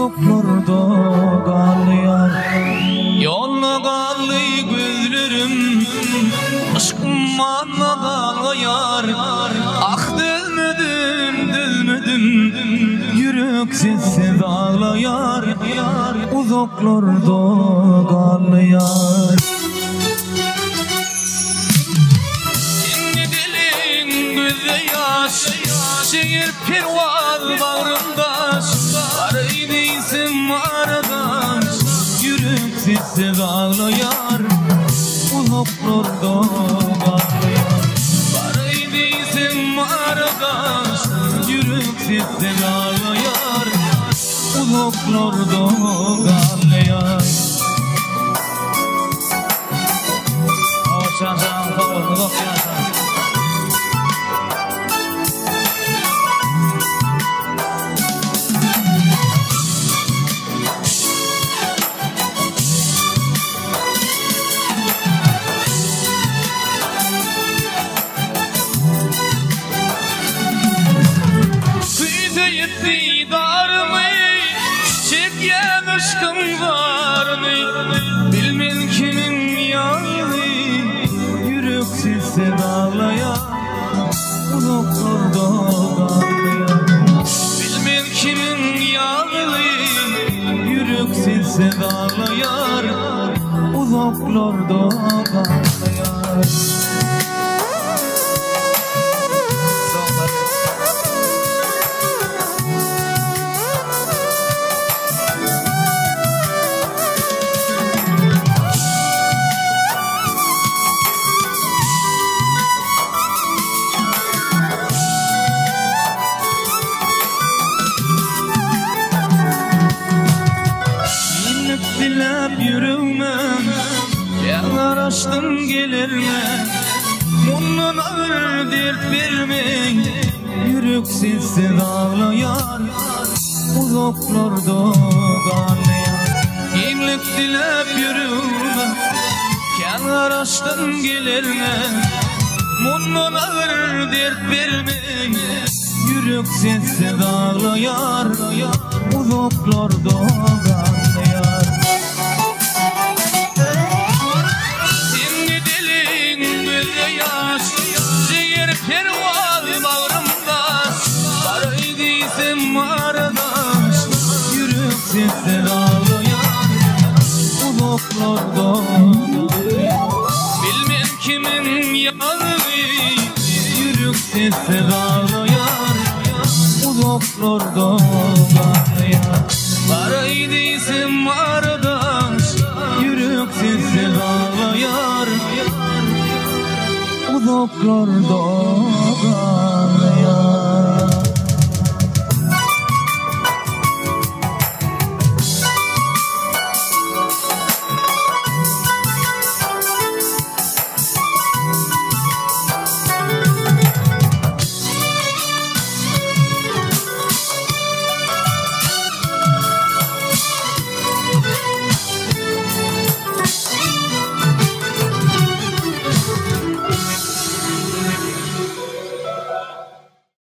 Uzaklarda galýar. Ýolda galdy gözlerim, Yşk ummanda galgaýar. Ah dözmedim, dözmedim, Ýürek sessiz aglaýar. Uzaklarda galýar. Indi diliň gözde ýaş, Şeýer perwaz bagrym daş, Baraý diýsem aradaş, Ýürek sessiz aglaýar, Uzaklarda galýar. Baraý diýsem aradaş, Ýürek sessiz aglaýar, Uzaklarda galýar. Küýseýip didarymy, çekýän yşkyň zaryny, Bilmen kimiň ýaly, ýürek sessiz aglaýar, Uzaklarda galýar. Bilmen kimiň ýaly, ýürek sessiz aglaýar, Uzaklarda galýar. Inlik diläp ýüregime, Ýa garaşdym gelerňe. Mundan agyr dert bermeý, Ýürek sessiz aglaýar, Uzaklarda galýar. Giňlik diläp ýüregime, Kän garaşdym gelerňe. Mundan agyr dert bermeý, Ýürek sessiz aglaýar, Uzaklarda galýar. Sen gideliň gözde ýaş, Jiger perwaz bagrymda. Baraý diýsem aradaş, Ýürek sessiz aglaýar, Uzaklarda Bilmen kimiň ýazygy, Ýürek sessiz aglaýar, Uzaklarda galýar. Baraý diýsem aradaş, Ýürek sessiz aglaýar, Uzaklarda.